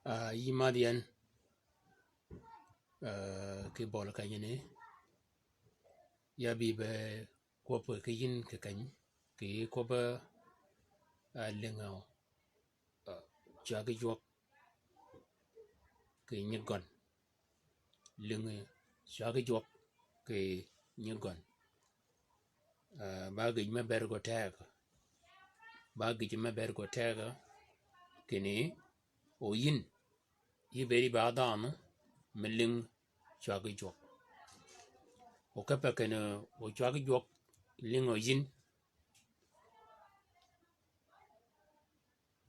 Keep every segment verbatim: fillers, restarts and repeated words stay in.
Ah, yï madh yan, ah, ki bøli kenyani, ya bï be kwøbbi ki yïn kì keny, kì kwøbbi, ah, lïngø, ah, cwaggi jwøk kì nyig gøn. Lïngø cwaggi jwøk kì nyig gøn. Ah, ba gïj me ber gø teg. Ba gïj me ber gø teg, kinni, o yïn, yï bëëdi ba dhanhø me lïng cwaggi jwøk. O kipe kinni, o cwaggi jwøk lïngø yïn.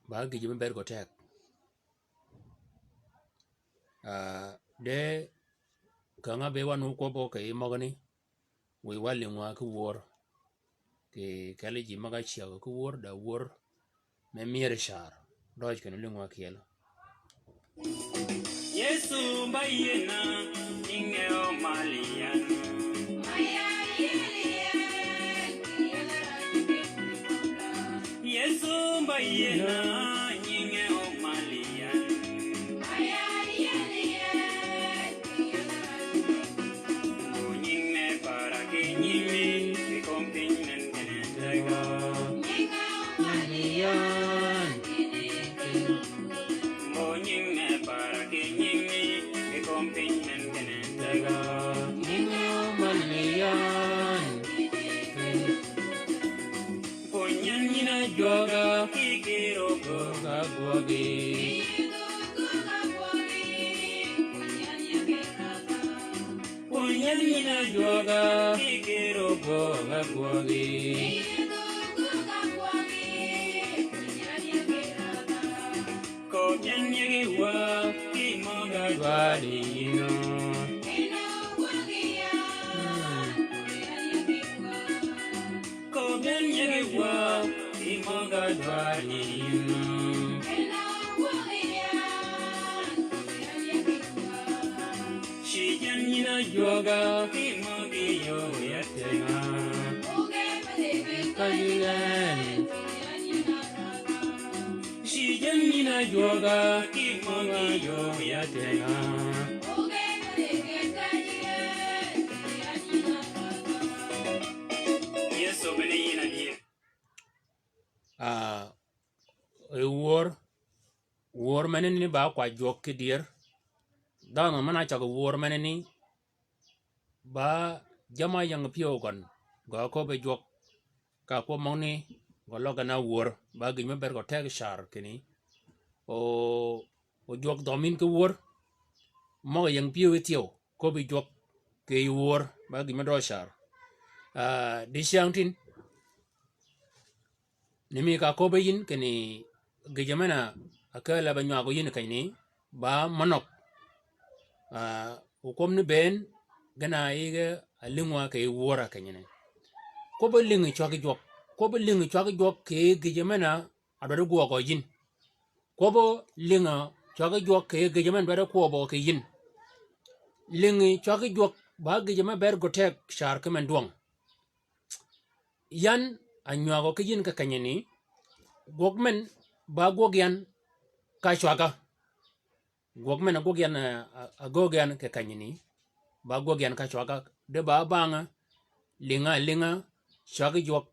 Ba gïj me ber gø teg. Ah, de känga be wan okwøbbi kì yï møgani, wiy wa lïngwa ki wör. Kì kelli ji møg-a cyägø ki wör, da wör me myër car. Døøj kinni lïngwa kyel. Yesu mba yiena, nyinge omal yan. Yesu mba yiena, nyinge omal yan. Mbo nying me para ki nying mi, ki kom piny men kene tega. Mbo nying me para ki nying mi, ki kom piny men kene tega. Pwony yan nyinga jwøga, ki kiro gog-a gwøgi. Pwony yan nyinga jwøga, ki kiro gog-a gwøgi. Köbbi yan nyigi wa, ki møg-a dwaad yi yïnø. Köbbi yan nyigi wa, ki møg-a dwaad yi yïnø. Cïj yan nyinga jwøga, ki møg-a yöö ya tenga. Cïj yan nyinga jwøga, ki møg-a yöö ya tenga. Yesu bene yïn a dyer. Ah, e wör, wör menani ba kwa jwøk ki dyer. Dhanhø men-a cagø wör menani, ba jamm-a ying pyëw gøn, gø-a köbbi jwøk, ka kwøb møgani, gø løg gen-a wör, ba gïj me ber gø teg car kinni. O, o jwøk dhøm yïn ki wör, møg-a ying pyëw yi thyew, köbbi jwøk, kì yij wör, ba gïj me døøj car. Ah, dicyäng tin, ni mi ka köbbi yïn kinni gïjø men-a ákääl-a be nywagø yïn kenyani, ba mø nøg. Ah, o kwøb ni bënn, gen-a yige álïngwa kì yij wör-a kenyani. Kwøbbi lïngi cwaggi jwøk, kwøbbi lïngi cwaggi jwøk kì gïjø men-a ádwaddi gwøgø yïn. Kwøbbi lïngi cwaggi jwøk kì gïjø men dwaddi kwøbbø kì yïn. Lïngi cwaggi jwøk ba gïjø me ber gø teg car ki men dwøng. Yan a nywagø ki yïn kì kenyani, gwøg men ba gwøg yan ka cwagga. Gwøg men a gwøg yan, a, a, a gwøg yan kì kenyani, ba gwøg yan ka cwagga, di ba bang-a, lïnga, lïnga, cwaggi jwøk,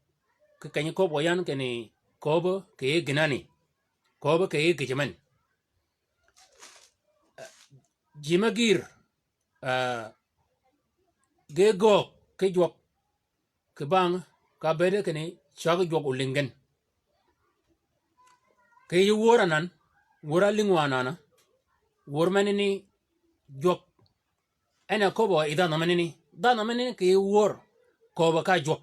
kì keny köbbi yan kinni, köbbi kì yij gïnani, köbbi kì yij gïjø men. Ji me gïr, ah, ge göög ki jwøk, kì bang, ka bëëde kinni, cwaggi jwøk olïng gen. Kì yij wör anan, wör álïngwa anan, wör menani jwøk. En a köbbø yi dhanhø menani, dhanhø menani kì yij wör, köbbø ka jwøk.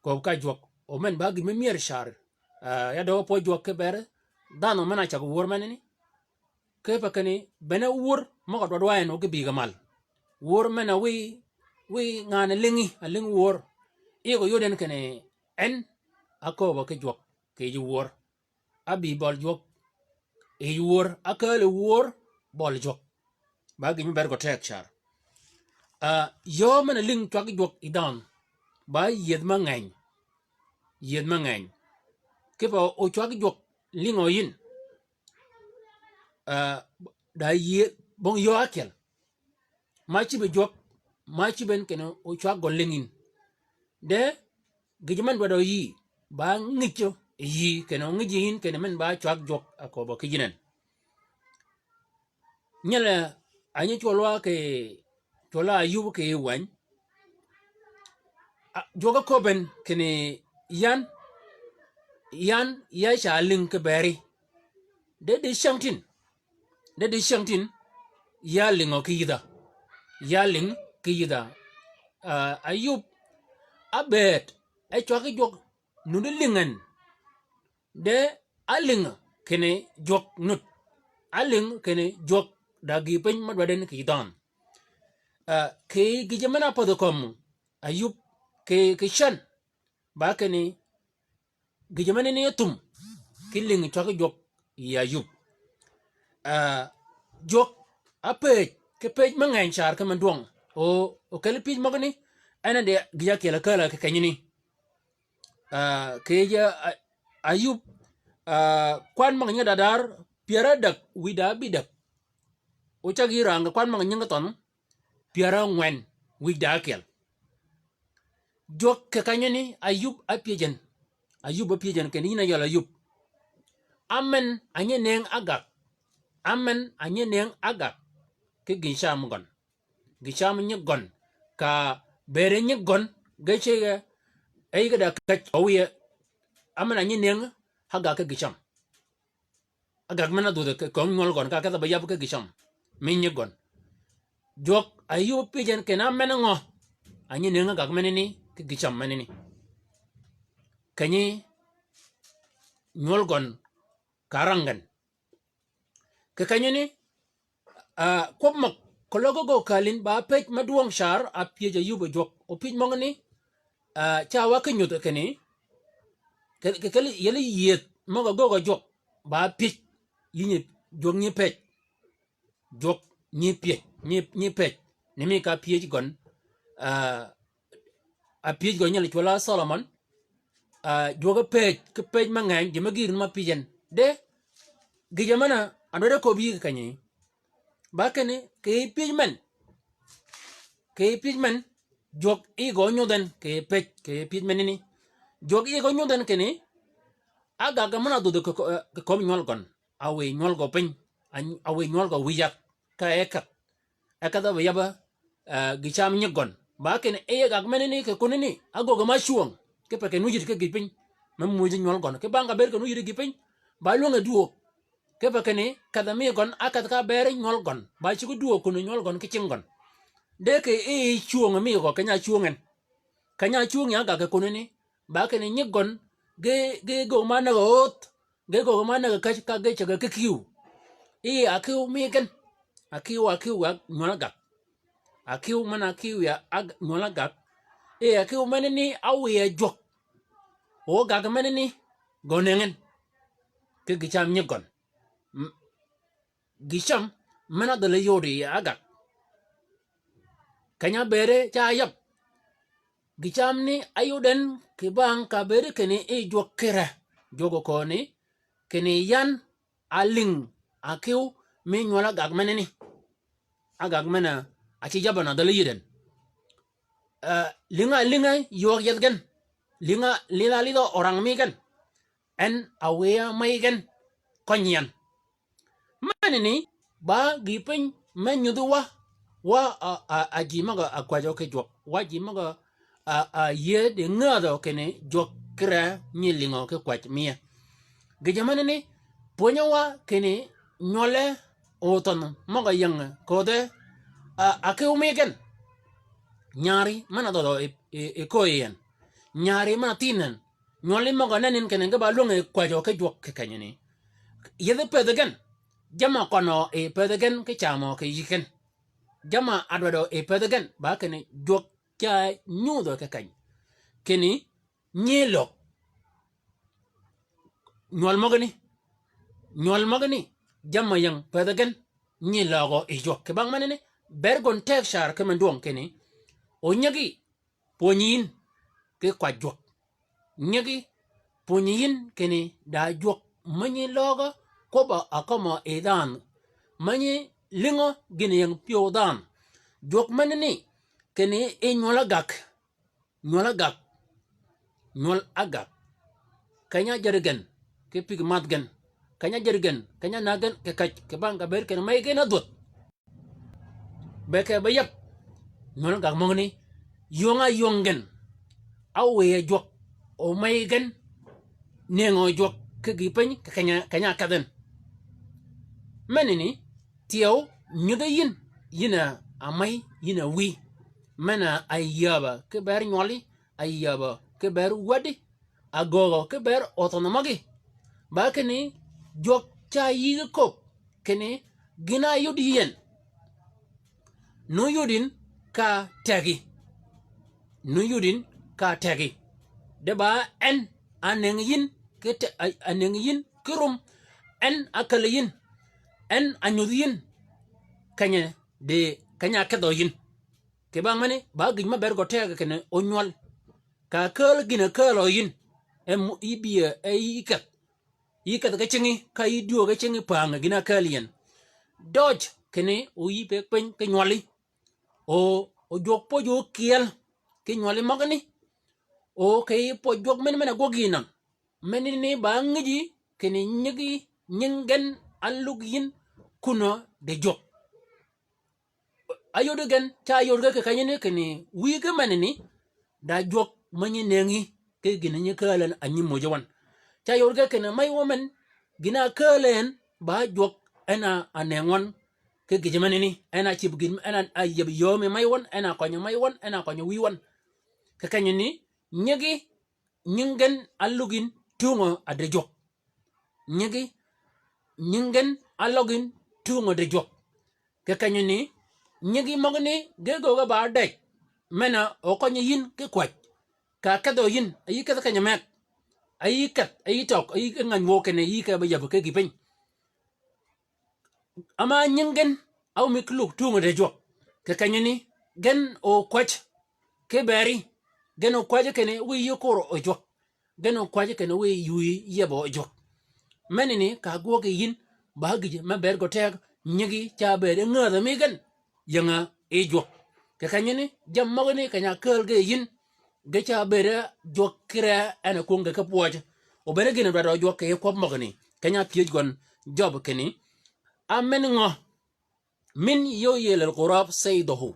Köbbi ka jwøk, o men ba gïj me myër car. Ah, ya døøg pwøj jwøk ki beri, dhanhø men-a cagø wör menani. Kipe kinni, bene wör, møg-a dwaddi wa en o ki bïgø mal. Wör men-a wiy, wiy ngan-a lïngi, álïng wör. Yï gø yod en kinni, en, ákööbø ki jwøk, kì yij wör. Ábï bøl jwøk, yij wör, ákääl yi wör, bøl jwøk. Ba gïj me ber gø teg car. Ah, yöö men-a lïng cwaggi jwøk yi dhanhø, ba yiedh me ngeny. Yiedh me ngeny. Kipe o cwaggi jwøk lïngø yïn. Ah, da yïe bong yöö ákyel. Ma cïbe jwøk, ma cïben kinni ocwag gøn lïng yïn. De, gïjø men dwadø yï, ba ngïjø yï, kinni ongïj yïn, kinni men ba cwag jwøk a köbbø ki yïn en. Nyelø, a nyi cwøl wa kì, cwøl Ayub kì wänyi. A, jwøk áköbben kinni yan, yan ya ca lïng kì beri. De, de cyängtïn. De, de cyängtïn, ya lïngø kì yïdha. Ya lïng kì yïdha. Ah, Ayub, ábëëd, e cwag ki jwøk, nuti lïng en. De, álïng kinni jwøk nud. Álïng kinni jwøk da gïï piny me dwaddi en kì dhanh. Ah, kì gïjø men-a pädhi kömi, Ayub, kì, kì cän. Ba kinni, gïjø menani áthum, ki lïng cwag ki jwøk yï Ayub. Ah, jwøk, ápëëj, ki pëëj me ngeny car ki men dwøng. O, okelli pyëj møgani, en a de gïj ákyel ákääl-a kì kenyani. Ah, kì yij, ah, Ayub, ah, kwan møg-a nyingi dadar, pyär ádäg, wïj da ábïdäg. Ocag yï rang kì kwan møg-a nyingi thønh, pyär ángwen, wïj da ákyel. Jwøk kì kenyani, Ayub ápyëj en. Ayub ápyëj en kinni yïn a yøl Ayub. Ámen a nyi nëng ágag. Ámen a nyi nëng ágag. Ki gï cam gøn. Gï cam nyi gøn. Ka bëëde nyi gøn. Ge cege. E yï ge da käj. Owiye. Ámen a nyi nëng ágag ki gï cam. Ágag men-a dhudhi kì kömi nywøl gøn ka kedh-a ba yab ki gï cam. Mi nyi gøn. Jwøk Ayub ápyëj en kinni ámen ngø. A nyi nëng ágag menani, ki gï cam menani. Kenyi nywøl gøn ka rang gen. Kì kenyani, ah, kwøb møg, keløg gø kälin ba pëj me dwøng car, a pyëj Ayub jwøk. O pyëj møgani, ah, ca wa ki nyudh kinni, kì, kì, kì yeli yieth møg-a göög-a jwøk, ba pyëj, yï nyi, jwøk nyi pëj. Jwøk nyi pyëj, nyi, nyi pëj. Ni mi ka pyëj gøn, ah, a pyëj gø nyel cwøl-a Solomon, ah, jwøk ápëëj, ki pëj me ngeny, ji me gïr ni ma pyëj en. De, gïjø men-a, a dwaddi köbbi yï kì kenyi. Ba kinni, kì pyëj men. Kì pyëj men, jwøk yï gø nyudh en, kì pëj, kì pyëj menani. Jwøk yï gø nyudh en kinni, ágag men-a dhudhi kì, kì, kì kömi nywøl gøn. A wiy nywøl gø piny, a, a wiy nywøl gø wïj yag, ka e kedh. E kedh-a ba yab, eh, gï cam nyi gøn. Ba kinni, e ágag menani kì kunani, ágöggi ma cwöng. Kipe kinni óyïd ki gï piny. Me muuj nywøl gøn. Kì bang ka bëëd kinni óyïd gï piny. Ba lwønge dwöög. Kipe kinni, kedh-a mi gøn, a kedh ka bëëd nywøl gøn. Ba cuggi dwöög kunni nywøl gøn ki cing gøn. De kì e cwöng mi gø, keny-a cwöng en. Keny-a cwöng ya gag kì kunani. Ba kinni nyi gøn, ge, ge göög ma näg-a öödh, ge göög ma näg-a käj ka ge cäg-a ki kiw. I akïw mi gen. Akïw, akïw ya nywøl gag. Akïw men-a akïw ya ag-, nywøl gag. I akïw menani áwiy-a jwøk. O gag menani gøn engen. Ki gï cam nyi gøn. M-, gï cam men-a dhøli yodi yi ágag. Keny-a bëëde ca yab. Gï cam ni áyod en kì bang ka bëëd kinni i jwøk kire. Jwøk okoni, kinni yan a lïng akïw mi nywøl ágag menani. Ágag men-a, a ci jabøn a dhøli yïd en. Eh, lïng-a lïng-a ywøg yethi gen. Lïng-a lïdh-a lïdh-a orang mi gen. En a wiy-a mäyi gen. Køny yan. Menani, ba gïï piny me nyudhi wa, wa a, a, a ji møg-a kwäjjø ki jwøk, wa ji møg-a, a, a yie di ngädhø kinni jwøk kire nyi lïngø ki kwäj miye. Gïjø menani, pwönyø wa kinni nywøle othønh møg-a ying ködhe, a, akïw mi gen. Nyari men-a dhødhø i, i, i köyi en. Nyari men-a thïn en. Nywøli møg-a nenni kinni ge ba lwänge kwäjjø ki jwøk kì kenyani. Yethi pëthi gen. Jamm-a køn-a i pëthi gen ki camø kì yï ken. Jamm-a dwadø i pëthi gen ba kinni jwøk ca nyudhø kì keny. Kinni nyi løg. Nywøl møgani. Nywøl møgani. Jamm-a ying pëthi gen. Nyi løgø i jwøk. Kì bang menani. Ber gøn teg car ki men dwøng kinni. O nyigi. Pwönyi yïn ki kwäj jwøk. Nyigi, pwönyi yïn kinni da jwøk me nyi løøgø, kwøbb-a ákømmø yi dhanhø, ma nyi lïngø gïn-a ying pyëw dhanhø. Jwøk menani kinni e nywøl agag. Nywøl agag. Nywøl agag. Keny-a jär gen, ki pig madh gen. Keny-a jär gen, keny-a näg gen, kì käj, kì bang kà bëëd kinni mey gen ádhwödh. Be ke be yab. Nywøl agag møgani. Ywøng-a ywøng gen. Áwïye jwøk. O mey gen. Nëngø jwøk. Ki gïï piny, kì keny-a, keny-a kedh en. Menani, thyew, nyudhi yïn, yïn a, a mey, yïn a wïy. Men-a áyäbø, ki ber nywøli, áyäbø, ki ber wäddi, agöögø, ki ber othønh møgí. Ba kinni, jwøk ca yï ki köbb, kinni, gïn-a áyod yï en. Nu yod yïn ka tegi. Nu yod yïn ka tegi. De ba en a nëngi yïn ki te-, a, a nëngi yïn ki rum. En a käli yïn. En a nyudhi yïn. Keny-a di, keny-a ákedhø yïn. Kì bang meni, ba gïj me ber gø teg kinni onywøl. Ka kääl gïn-a kääl yïn. E mu-, yï bï-a, e yï kedh. Yï kedh ki cingí, ka yï dwöög ki cingí päng gïn-a kääl yi en. Døøj kinni o yï pëgg piny ki nywøli. O, o jwøk pwøj o kyeel ki nywøli møgani. O kì yï pwøj jwøk men, men-a gwøg yï nan. Menani ba ngïji kinni nyigi, nying gen álug yïn kunø di jwøk. Áyod gen, ca yod gen kì kenyani kinni wïyi ki menani, da jwøk me nyi nëngi, ki gïn-a nyi kääl en a nyi mojji wøn. Ca yod gen kinni mey wø men, gïn-a kääl en, ba jwøk en a, a nëng wøn, ki gïj menani, en a cïb gïn, en a, a yïëb yöö mi mey wøn, en a kønyi mey wøn, en a kønyi wïy wøn. Kì kenyani, nyigi, nying gen álug yïn tungø a di jwøk. Nyigi, nying gen áløg yïn tungø di jwøk. Kì kenyani, nyigi møgani ge göög ba dej. Men-a okønyi yïn ki kwäj. Ka kedhø yïn, a yï kedh keny-a meg. A yï kedh, a yï tøg, a yï ngäny wøw kinni yï ke be yäbø ki gïï piny. Ama nying gen, áwumi ki lug tungø di jwøk. Kì kenyani, gen okwäj ki beri, gen okwäj kinni wïyi kor o jwøk. Gen okwäj kinni wïyi yïëbø o jwøk. Menani ka gwøg yi yïn, ba gïj me ber gø teg, nyigi ca bëëd ngädhø mi gen. Ying-a yi jwøk. Kì kenyani, jammì møgani keny-a kääl ge yi yïn, ge ca bëëd jwøk ki ree en a kwöngi ki pwøj. O bene gïn-a dwaddi jwøk kì kwøb møgani. Keny-a pyëj gøn Jøb kinni, a men ngø, min yuhyi lil ghurab sayduhu.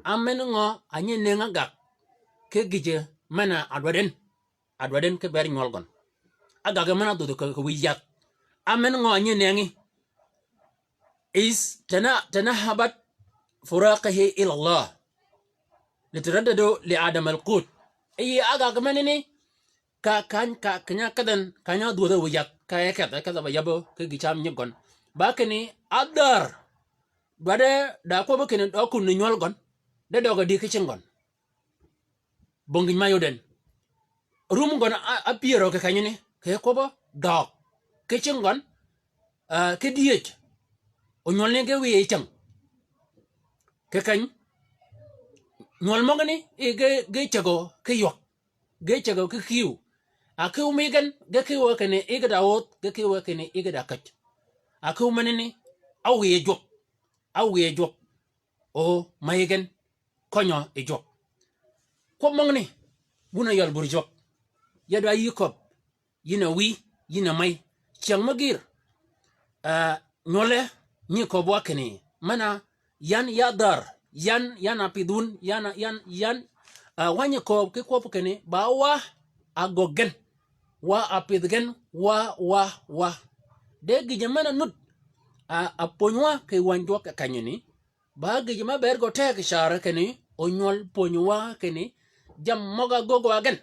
A men ngø a nyi nëngi agag ki gïjø men-a dwaddi en. A dwaddi en ki ber nywøl gøn. Agag men-a dhwödhø kì, kì wïj yadh. A men ngø a nyi nëngi. Is tana-, tanahabat furaqihi ila Allah. Litaraddadu li adam al-qut. Yi agag menani, ka, kany-, ka, keny-a kedh en, keny-a dhwödhø wïj yadh, ka e kedh, e kedh ba yabø, ki gï cam nyig gøn. Ba kinni, adhar, dwaddi da kwøbbi kinni døøg kun nywøl gøn, de døøg di ki cing gøn. Bong gïj ma yod en. Rum gøn a, a pyërø kì kenyani, kì kwøbbø døøg. Ki cing gøn, ah, ki dyëj. O nywøl ni ge wiye yi cäng. Kì keny, nywøl møgani, yi ge, ge cägø ki ywøg. Ge cägø ki kiw. A kiw mi gen, ge kiw kinni yi ge da oth, ge kiw kinni yi ge da käj. A kiw menani, áwiye jwøk. Áwiye jwøk. O, ma yi gen, kønyø yi jwøk. Kwøb møgani, wun a yøl bur jwøk. Ya dwa yï köbb, yïn a wïy, yïn a mey. Cyäng me gïr, ah, nywøle, nyi köbb wa kinni. Men-a, yan ya dhar, yan, yan a pidh wun, yan a, yan, yan, ah, wa nyi köbb ki kwøb kinni, ba wa a göggi gen. Wa a pidh gen, wa, wa, wa. De gïjø men-a nud, ah, a pwöny wa kì wänyi jwøk kì kenyani. Ba gïjø me ber gø teg car kinni, onywøl pwönyi wa kinni, jammì møg-a göggi wa gen.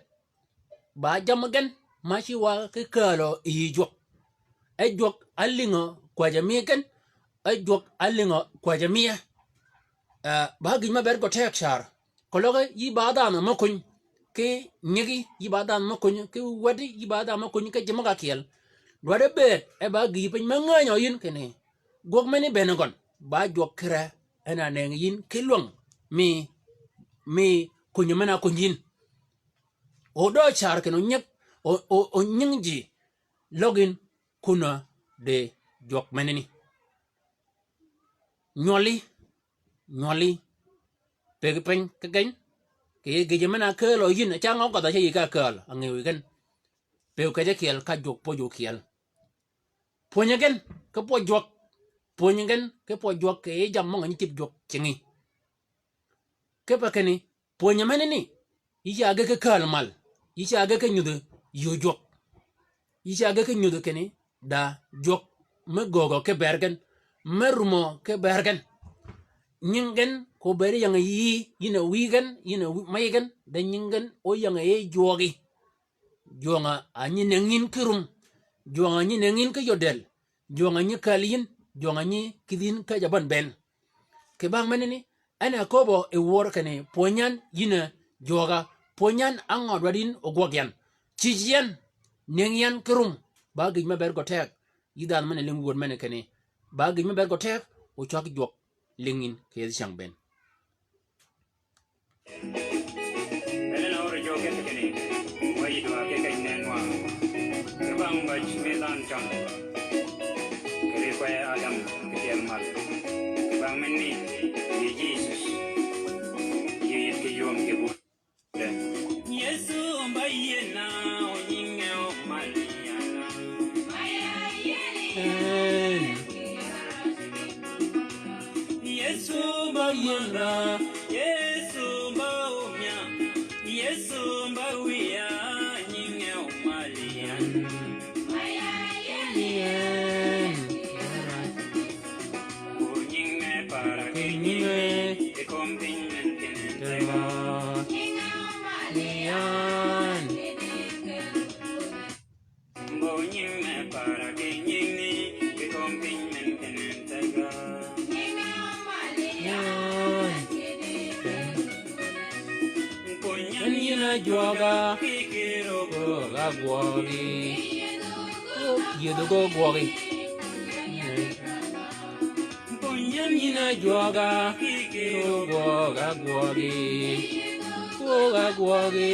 Ba jammì gen, ma ci wa ki kälø yi yï jwøk. E jwøk álïngø kwäjø mi gen, e jwøk álïngø kwäjø mi e. Eh, ba gïjø me ber gø teg car. Keløg yï ba dhanhø me kuny, ki nyigi, yï ba dhanhø me kuny, ki wäddi, yï ba dhanhø me kuny, ki ji møg-a kyeel. Dwaddi bëëd, e ba gïï piny me ngänyø yïn kinni. Gwøg meni bënn gøn, ba jwøk ki ree, en a nëngi yïn ki lwäng, mi, mi kunyø men-a kuny yïn. O døøj car kinni onying, o, o, onying ji, løg yïn, kunø di jwøk menani. Nywøli, nywøli. Pëggi piny ki geny, kì yij gïjø men-a ákääl o yïn, a cang-a ógødh-a ce yï ka ákääl, a ngëw yi gen. Pëggi kej ákyel ka jwøk pwøj ókyel. Pwönyi gen ki pwøj jwøk, pwönyi gen ki pwøj jwøk kì yij jammì møg-a nyi cïb jwøk cingi. Kipe kinni, pwönyi menani, yï ca ge ki kääl mal, yï ca ge ki nyudhi yuu jwøk. Yï ca ge ki nyudhi kinni, da jwøk me göögø ki bër gen, me rumø ki bër gen. Nying gen ko bëëd ying-a yïí, yïn a wïy gen, yïn a wïy, mey gen, de nying gen óying-a yi jwøøgi. Jwøng-a nyi nëngi yïn ki rum, jwøng-a nyi nëngi yïn ki yodel, jwøng-a nyi kääl yïn, jwøng-a nyi kïdhi yïn ka jabøn bënn. Kì bang menani, en a köbbø yi wör kinni, pwönyan yïn a jwøøg-a, pwönyan á ngø dwaddi yïn o gwøg yan. Cïj yan, nëngi yan ki rum, ba gïj me bëëd gø teg, yï dhanhø men-a lïngi wöd men-a kinni, ba gïj me bëëd gø teg, o cwag jwøk lïngi yïn kì yethi cäng bënn. Bene na oro jø geth kinni, wa yï dwa ki keny nenwa. Ki bang bäj mi dhanhø cøn. Kì ri kwe Adam ki tyel mal. Ki bang menni, yï Jisus. Yï yït ki yom ki bur. Yesu mba yïëna o nyinge o mal yïana. Amen. Yesu mba yïëna, Yesu mba omia, Yesu mba wiya, nyinge o mal yïan. Amen. O nyinge para ki nyinge, e kom piny men kene tega. Amen. Mbo nyinge para ki nyinge, ki kom piny men kene tega. Amen. Pwönyan yïn a jwøøg-a, ki kïr-a ógöög-a gwøøgi. Yïdh ógöög gwøøgi. Pwönyan yïn a jwøøg-a, ki kïr-a ógöög-a gwøøgi. Gwøøg-a gwøøgi.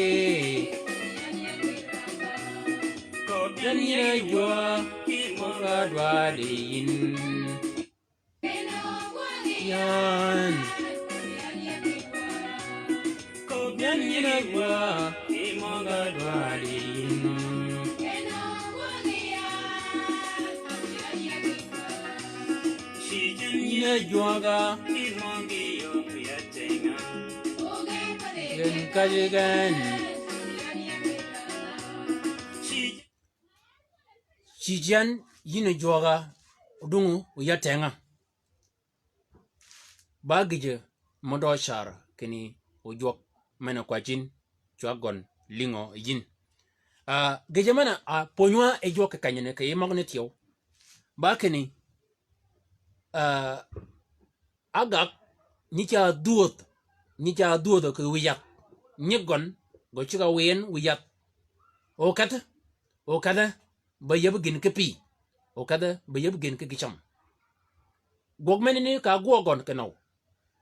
Köbyan yïn a jwøøg, ki møg-a dwaddi yïn. Yan. Köbyan yïn a jwøøg, ki møg-a dwaddi yïn. Cïj yan yïn a jwøøg-a, ki møg-a yöög ya tënga. Gen käjji gen. Cïj Cïj yan yïn ojwøg-a, odungu oya tënga. Ba gïjø mø dø car kinni ojwøk men-a kwäjji yïn, cwag gøn lïngø yïn. Ah, gïjø men-a, ah, pwönywa yi jwøk kì kenyani kì yij møgani thyew. Ba kinni, ah, Ágag, nyi ca dhwödh, nyi ca dhwödhø kì wïj yath. Nyi gøn, gø ceg-a wïy en wïj yath. Okedh, okedh, ba yeb gïn ki pï. Okedh, ba yeb gïn ki gï cam. Gwøg menani ka gwøg gøn kinøw.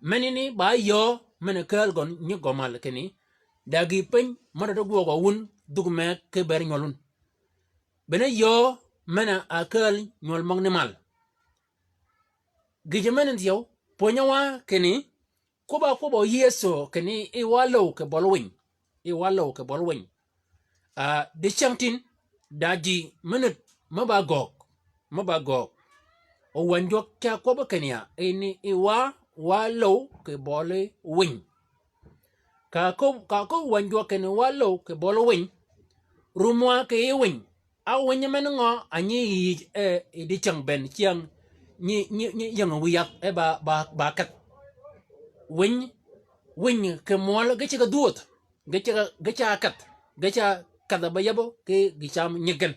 Menani ba yöö, men-a kääl gøn nyi gø mal kinni. Da gïï piny, mø da di gwøg-a wun, dhuk mee ki ber nywøl wun. Bene yöö, men-a kääl nywøl møgani mal. Gïjø men-a thyew, pwönyi wa kinni, kwøbb-a kwøbb-a Yëso kinni, yi wa löw kì bøli winy. Yi wa löw kì bøli winy. Ah, dicängtïn, da ji minit, mø ba göög, mø ba göög. Owänyi jwøk ca kwøbbi kinni ya, kinni yi wa, wa löw kì bøli winy. Ka köbb-, ka köbb-a wänyi jwøk kinni wa löw kì bøli winy. Rumwa kì yij winy. A winy men ngø a nyi yïj e, yi dicäng bënn cyäng nyi, nyi, nyi ying wïy yath e ba, ba, ba kedh. Winy, winy kì mwøl ge ceg-a dhwödh, ge ceg-a, ge ca kedh, ge ca kedh-a ba yebø ki gï cam nyi gen.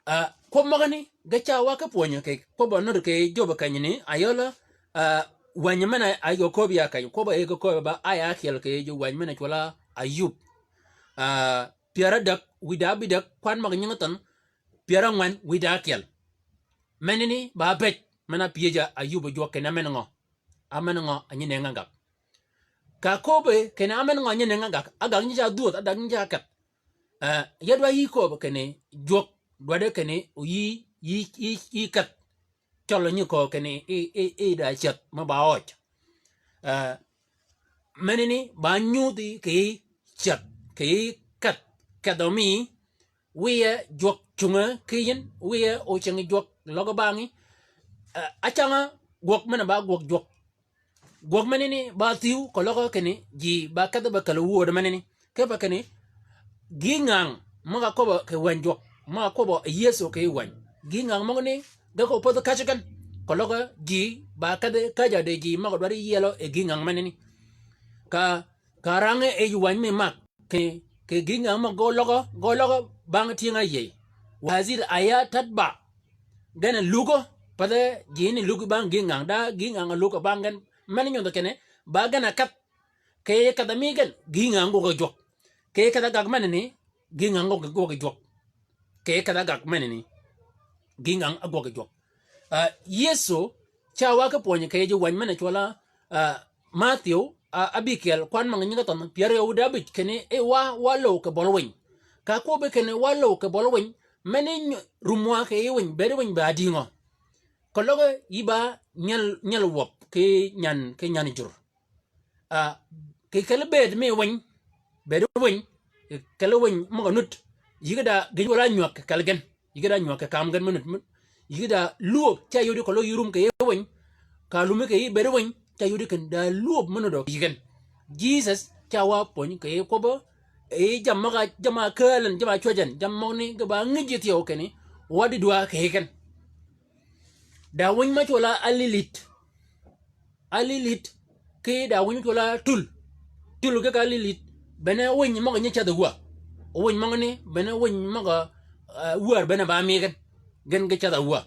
Ah, kwøb møgani, ge ca wa ki pwönyi kì, kwøbb-a nuddi kì jobbi kenyani, ayøl-a, ah, wänyi men-a, a yij gø köbbi ya keny, kwøbb-a yij gø köbbi ba, áya ákyel kì yij wänyi men-a cwøll-a Ayub. Ah, pyär ádäg, wïdá ábïdäg, kwan møg-a nyingi thønh, pyär ángwen, wïdá ákyel. Menani, ba ábëj, men-a pyëj-a Ayub ojwøk kinni men ngø. A men ngø a nyi nëngi ágag. Ka köbbi kinni a men ngø a nyi nëngi ágag, ágag nyi ca dhwödh, ágag nyi ca kedh. Eh, ya dwa yï köbbi kinni jwøk, dwaddi kinni, o yï, yï, yï, yï kedh. cøl nyi köög kinni i, i, i da ceth me ba øj. Ah, menani ba nyudhi kì yij ceth, kì yij kedh, kedh omi, wiye jwøk cunge ki yin, wiye ocing jwøk løg bangí. Ah, acanga gwøg men-a ba gwøg jwøk. Gwøg menani ba thïw keløg kinni ji ba kedhi be källi wööd menani. Kipe kinni gïngang møg-a köbbe kì wänyi jwøk, møg-a köbbe Yëso kì wänyi. Gïngang møgani ge ko pädhi käjji gen. Keløg ji ba kedhi käjji-a di ji møg-a dwaddi yielø yi gïngang menani. Ka, ka rang-a yij wänyi mi Mak. Kì, kì gïngang møg-a gø løg, gø løg bang tyëng-a yïëy. Wa hazihil hayatu tatba. Gen a lugø, path-a ji ni lugø bang gïngang, da gïngang a lugø bang gen. Men nyudhi kinni, ba gen a kedh. Kì kedh-a mi gen, gïngang gwøg jwøk. Kì kedh-a gag menani, gïngang gwøg, gwøg jwøk. Kì kedh-a gag menani, gïngang a gwøg jwøk. Ah, Yëso ca wa ki pwönyi kì yij wänyi men-a cwøl-a, ah, Mathiu, ah, ábïkyel, kwan møg-a nyingi thønh pyär yøw da ábïj kinni i wa, wa löw kì bøl winy. Ka kwøbbi kinni wa löw kì bøl winy, meni nyi-, rumwa kì yij winy, bëëd winy ba dïngø. Keløg yï ba nyel, nyel wøb ki nyan, ki nyan jur. Ah, kì kelli bëëd mi winy, bëëd winy, kì kelli winy møg-a nud, yï ge da gïj wøl-a nywäg kì kelli gen, yï ge da nywäg kì kaam gen me nud, me, yï ge da lwöb ca yodi keløg yï rum kì yij winy, ka lumi kì yij bëëd winy, ca yodi kinni da lwöb me nudø yï gen. Jisøs ca wa pwönyi kì yij kwøbbi, yij jammì møg-a, jamm-a kääl en, jamm-a cwäj en, jammì møgani ge ba ngïj yi thyew kinni, wa dïdwa kì yij gen. Da winy me cwøl-a alilït. Alilït, ki da winy me cwøl-a tul. Tul ki ka alilït, bene winy møg-a nyi cedh awäg. Winy møgani, bene winy møg-a, ah, wär bene ba mi gen. Gen ge cedh awäg.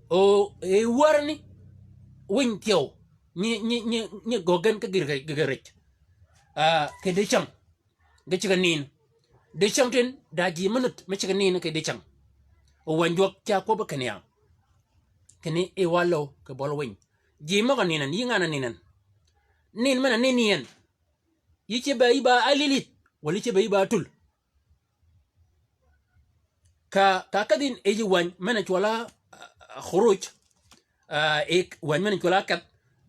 O, e wär ni, winy thyew. Nyi, nyi, nyi, nyi gø gen ki gïr, gïr, gïr rij. Ah, kì dicäng. Ge ceg-a nin. Dicäng tin, da ji me nud, me ceg-a nin kì dicäng. O wänyi jwøk ca kwøbbi kinni ya. Kinni i wa löw kì bøl winy. Ji møg-a nin en, yï ngan-a nin en. Nin men-a nin yi en. Yï ce be yï ba alilït, walà yï ce be yï ba tul. Ka, ka kedhi yij wänyi men-a cwøl-a, ah, Khuruj, ah, yij wänyi men-a cwøl-a kedh,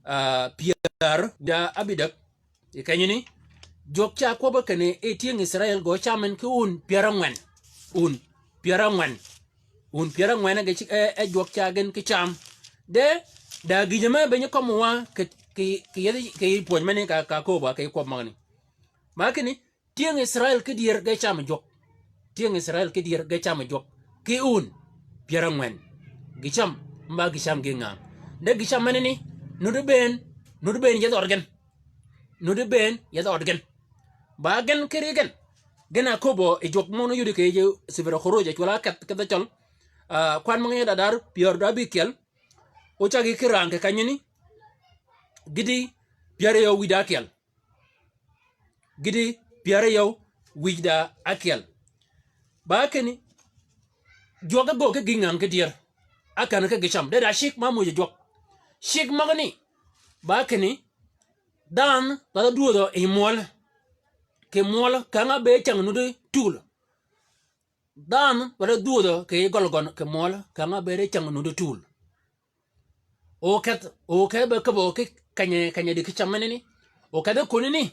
ah, pyär da ábïdäg. Yi kenyani, jwøk ca kwøbbi kinni i tyëng Israil gø cam en ki wun pyär ángwen. Wun pyär ángwen. Wun pyär ángwen ge ci, e, e jwøk ca gen ki cam. De, da gïjø me be nyi kømmi wa kì, kì, kì yij, kì yij pwönyi meni ka, ka köbba kì kwøb møgani. Ma kinni, tyëng Israil ki dyër ge cam jwøk. Tyëng Israil ki dyër ge cam jwøk. Ki wun pyär ángwen. Gï cam, mba gï cam gïngang. De gï cam menani, nuddi bënn, nuddi bënn yethi ød gen. Nuddi bënn yethi ød gen. Ba gen kiri gen. Gen a köbbi yi jwøk møgani yudi kì yij Sefrø Khuruj cwøl-a kedh, kedh-a cøl. Ah, kwan møg-a nyi da dar pyär da ábïkyel. O caggi ki rang kì kenyani. Gïti pyär yøw wïj da ákyel. Gïti pyär yøw wïj da ákyel. Ba kinni, jwøk ge gø ki gïngang ki dyër. Ákän ki gï cam. De da cigg ma ámuuj jwøk. Cigg møgani. Ba kinni, dhanhø dwaddi dwödhø yi mwøl. Kì mwøl, kang-a be cäng nuti tul. Dhanhø dwaddi dwödhø kì gøl gøn kì mwøl, kang-a be de cäng nuti tul. O kedh, o kedh be käbbø ki kenyi, kenyi di ki cam menani. O kedh könani.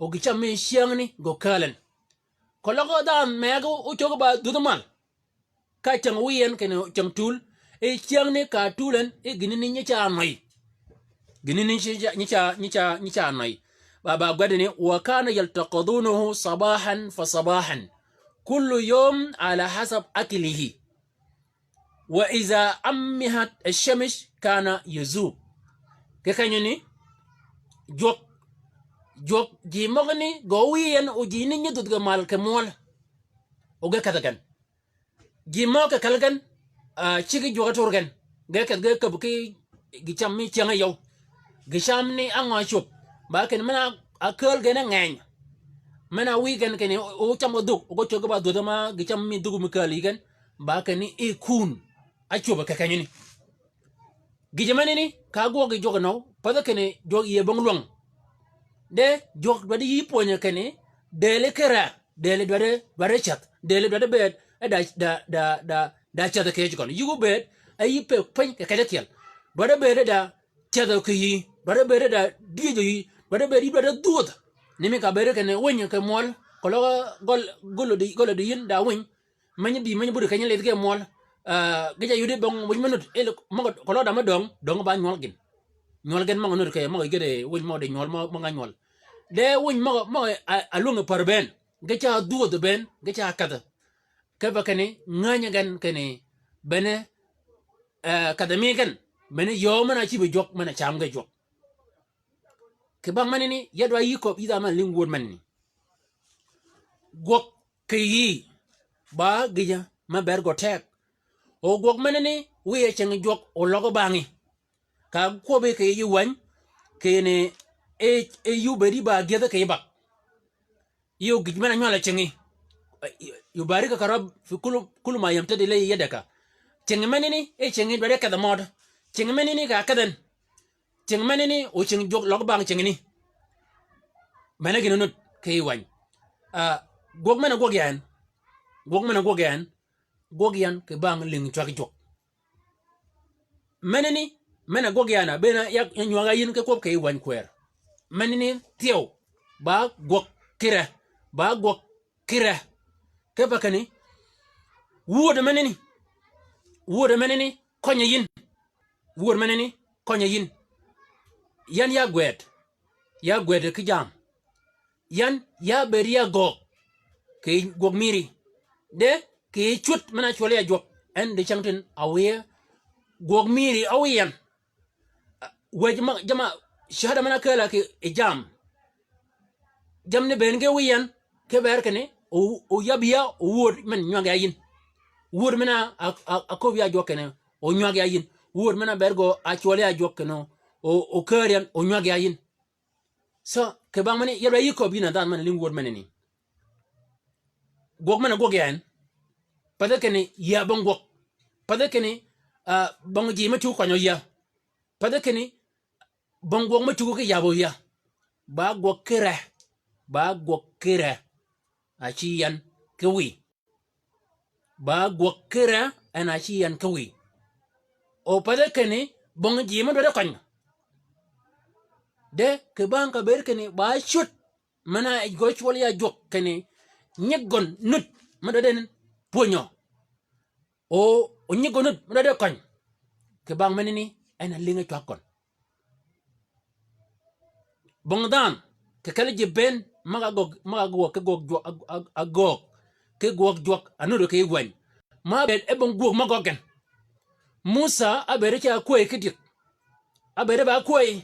O gï cam mi cyängni gø kääl en. Keløg dhanhø megø ócöggi ba dhwödhi mal. Ka cyäng wiy en kinni cyäng tul. E cyängni ka tul en, e gïnani nyi ca nöy. Gïnani nyi ca, nyi ca, nyi ca, nyi ca nöy. Ba, ba gwed ni, wa kana yaltaqidunahu sabahan fa sabahan. Kullu yawm ala hasab aklihi. Wa iza ammihat ash-shams kana yazub. Kì kenyani, jwøk, jwøk ji møgani gø wiy en o ji ni nyi dhwödh ge mal kì mwøl. O ge kedh gen. Ji møg-a kì kelli gen, ah, ciggi jwøk átur gen. Ge kedh ge käbbi ki gï cam mi cyäng yøw. Gï cam ni á ngø cwöb. Ba kinni men-a ákääl gen á ngeny. Men-a wiy gen kinni o, o cam ge dhug, o ge cöggi ba dhwödhi ma gï cam mi dhug mi kääl yi gen. Ba kinni i kun. Ácwöb kì kenyani. Gïjø menani, ka gwøg yi jwøk nøw, path kinni jwøk yie bong lwäng. De, jwøk dwaddi yï pwönyø kinni, dëli kì ræ, dëli dwaddi, dwaddi ceth, dëli dwaddi bëëd, e da, da, da, da, da ceth kì yij gøn. Yï gubëëd, Áyï pëgg piny kì kej ákyel. Dwaddi bëëd da cädhø kì yï. Dwaddi bëëd da dyëjø yï. Dwaddi bëëd yï dwaddi dhwödh. Ni mi ka bëëd kinni winy kì mwøl. Keløg gøl, gøl di, gøl di yïn da winy. Meny bï, meny budi kenyi lidh kì mwøl. Ah, gïj-a yudi bong winy me nud. Ili, møg-a, keløg da me döng, döng ba nywøl gïn. Nywøl gen møg-a nud kì, møg-a gïde winy møg-a di nywøl, møg-a, møg-a nywøl. De winy møg-a, møg-a, a, a lwøng-a pär bënn. Gï ca dhwödh bënn, gï ca kädh. Kipe kinni, ngänyi gen kinni, bene, eh, kädh mi gen, bene yöö men-a cïb jwøk, men-a cam ge jwøk. Kì bang menani, ya dwa yï köbbi yï dhanhø men-a lïngi wööd menani. Gwøg kì yï, ba gïjø me ber gø teg. O gwøg menani, wiye ceng jwøk, o løg bangí. Ka kwøbbi kì yij wäny, kinni, e, e yï obëëd yï ba gyëdhi kì yij bag. Yï o gïj men-a nywal-a cingi. Yï obäär yï ka kärø fi kulu, kulu ma yemteddi ileyhi yedeka. Cingi menani, e cingi dwaddi kedh mød. Cingi menani ka kedh en. Cingi menani, o cingi jwøk løg bang cingi ni. Bene gïn-a nud kì yij wäny. Ah, gwøg men-a gwøg yan. Gwøg men-a gwøg yan. Gwøg yan kì bang lïngi cwag jwøk. Menani, men-a gwøg yan-a, bënn-a ya, ya nywag-a yïn ki kwøb kì yij wäny kwër. Menani thyew, ba gwøg kire, ba gwøg kire. Kipe kinni, wööd menani, wööd menani, køny-a yïn. Wööd menani, køny-a yïn. Yan ya gwed, ya gwed ki jaam. Yan, ya bëëd ya göög, kì yij gwøg mïri. De, kì yij cwöd men-a cwøl ya jwøk, en di cängtïn a wiy, gwøg mïri a wiy yan. Wëj ma, jamm-a, cahada men-a kääl-a kì yij jaam. Jammì bënn ge wiy yan, ki bëër kinni, o, o yab ya, o wööd men nywag ya yïn. Wööd men-a, a, a, a köbbi ya jwøk kinni, o nywag ya yïn. Wööd men-a bëëd gø a cwøl ya jwøk kinni, o, o kääri yan, o nywag ya yïn. So, kì bang mani, ya dwa yï köbbi yïn a dhanhø men-a lïngi wööd menani. Gwøg men-a gwøg yan. Pathi kinni, ya bong gwøg. Pathi kinni, ah, bong ji me cuggi kønyø ya. Pathi kinni, bong gwøg me cuggi ki yabø ya. Ba gwøg kire. Ba gwøg kire. A ci yan ki wiy. Ba gwøg kire en a ci yan ki wiy. O pathi kinni bong ji me dwaddi køny. De kì bang ka bëëd kinni ba cwöd men-a gø cwøl ya jwøk kinni nyig gøn nud me dwaddi pwönyø. O, o nyig gø nud me dwaddi køny. Kì bang menani en a lïngi cwag gøn. Bong dhanhø, kì kelli ji bënn, møg-a göög, møg-a göög, ki gwøg jwøk, a, a, a göög, ki gwøg jwøk, a nuti kì yij wäny. Ma bëëd e bong gwög mø gøggi gen. Musa, a bëëd ce a kwäy ki dyëg. A bëëd ba kwäy,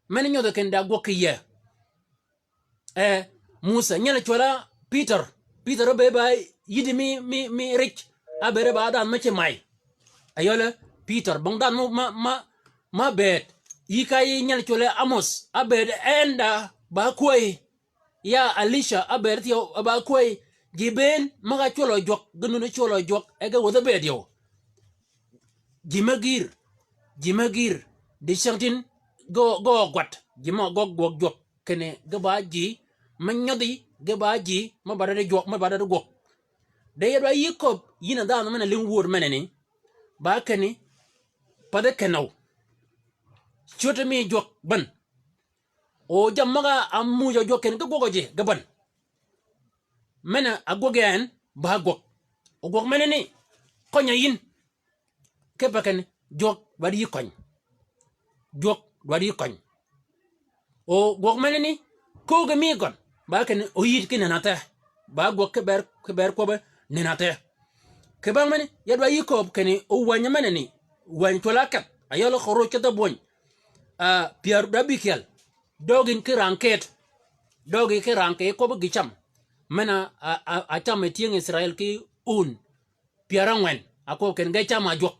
men nyodhi kinni da gwøg kì yee. Eh, Musa, nyel cwøl-a Pïtør. Pïtør a bëëd ba yïddi mi, mi, mi ric. A bëëd ba dhanhø me ci may. A yøl-a Pïtør, bong dhanhø ma, ma, ma, ma bëëd. Yï ka yï nyel cwøl-a Amos. A bëëd en da ba kwäy. Ya Elica, a bëëd thyew, a ba kwäy. Ji bënn, møg-a cwøllø jwøk, ge nuti cwøllø jwøk, e ge wädhi bëëd yøw. Ji me gïïr, ji me gïïr, dicängtïn ge, ge øg gwat, ji mø gøgg gwøg jwøk, kinni ge ba ji me nyodhi, ge ba ji me ba dwaddi jwøk, me ba dwaddi gwøg. De ya dwa yï köbbi yïn a dhanhø men-a lïngi wööd menani, ba kinni, pathi kenøw. Cwöddi mi jwøk bän. O jammì møg-a muuj-a jwøk kinni ge gwøgø ji, ge bän. Men-a gwøg en, ba gwøg. O gwøg menani, køny-a yïn. Kipe kinni, jwøk dwaddi yï køny. Jwøk dwaddi yï køny. O gwøg menani, köögi mi gøn. Ba kinni, o yïd ki nënathe. Ba gwøg ki bëër, ki bëër kwøbbi nënathe. Kì bang mani, ya dwa yï kööb kinni, o wäny menani, wäny cwøl-a ákedh, a yøl Kì Ruuj Kedh-a Bwöny. Ah, pyär da bïkyel. Döggi ki rang ked. Döggi ki rang kì kwøbbi gï cam. Men-a, a, a, a cam e tyëng Israil ki un. Pyär ángwen. A kwøb kinni ge cam a jwøk.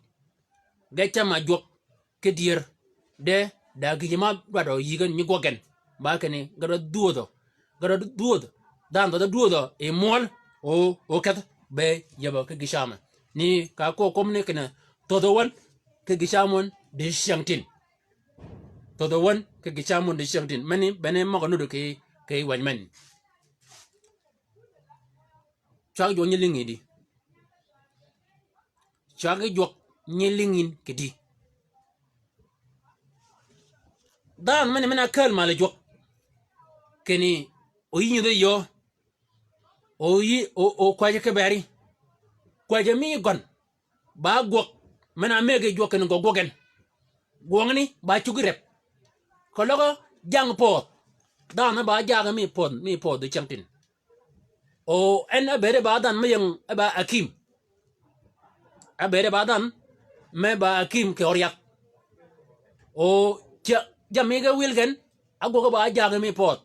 Ge cam a jwøk. Ki dyër. De, da gïjø ma dwadø yï gen nyi gwøg gen. Ba kinni, ge dwaddi dhwödhø. Ge dwaddi dhwödhø. Dhanhø dwaddi dhwödhø. I mwøl. O, o kedh. Be, yabø ki gï cam. Ni, ka kwøb kwøb ni kinni. Thödhø wøn. Ki gï cam wøn. Di cyängtïn. Thödhø wøn. Ki gï cam wøn di cyängtïn. Mani, bene møg-a nuddi ki, ki wäny men. Cwag jwøk nyi lïngi di. Cwag jwøk nyi lïng yïn kì dï. Dhanhø men-a, men-a ákääl mal jwøk. Kinni, o yï nyudhi yöö. O yï, o, o kwäjji kiber yï. Kwäjji mi gøn. Ba gwøg, men-a ámëggi jwøk kinni gø gwøg en. Gwøngani, ba cuggi rep. Keløg jang pödh. Dhanhø ba jaggi mi pödh, mi pödh dicängtïn. O en ábëëd ba dhanhø me ying e ba akïm. Ábëëd ba dhanhø me ba akïm kì ör yath. O ca, jammì ge wïl gen, ágwøg ba jaggi mi pödh.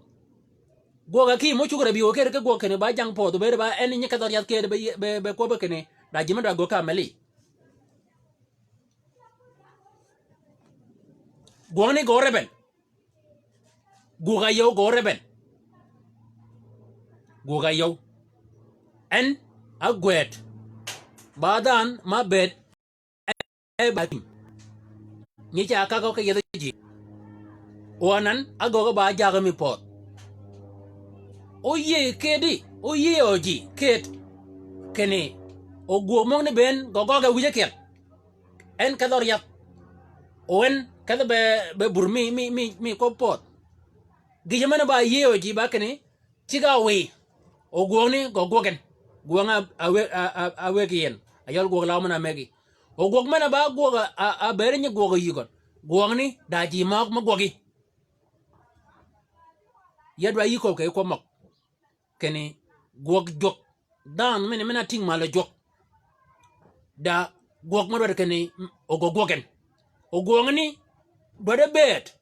Gwøg akïm ócuggi rep yï o kere ki gwøg kinni ba jang pödh, obëëd ba en nyi kedh ör yath kere be, be, be kwøbbi kinni, da ji me dwa göggi ka ámëli. Gwøngani gø rep en. Gwøg-a yöw gø rep en. Gwøg-a yöw. En ágwëd. Ba dhanhø ma bëëd. E ba tim. Nyi ca kagø ki yethi ji. O anan, ágöggi ba jaggi mi pödh. Óyïëy këti, óyïëy ji, këti. Kinni, o gwøg møgani bënn, gø gøggi wïj ákyel. En kedh ör yath. O en kedhi be, be bur mi, mi, mi, mi kwøb pödh. Gïjø men-a ba yïëy ji ba kinni, cigg-a wiy. O gwøngani gø gwøg en. Gwøng-a, a wë, a, a, a wëggi yien. Ayøl gwøg law men-a ámëggi. O gwøg men-a ba gwøg a, a, a bëëd nyi gwøg yï gøn. Gwøngani da ji møg me gwøggi. Ya dwa yï köbbi kì kwøb møg. Kinni gwøg jwøk. Dhanhø men-a, men-a átïng mal jwøk. Da gwøg me dwaddi kinni, o gø gwøg en. O gwøngani dwaddi bëëd.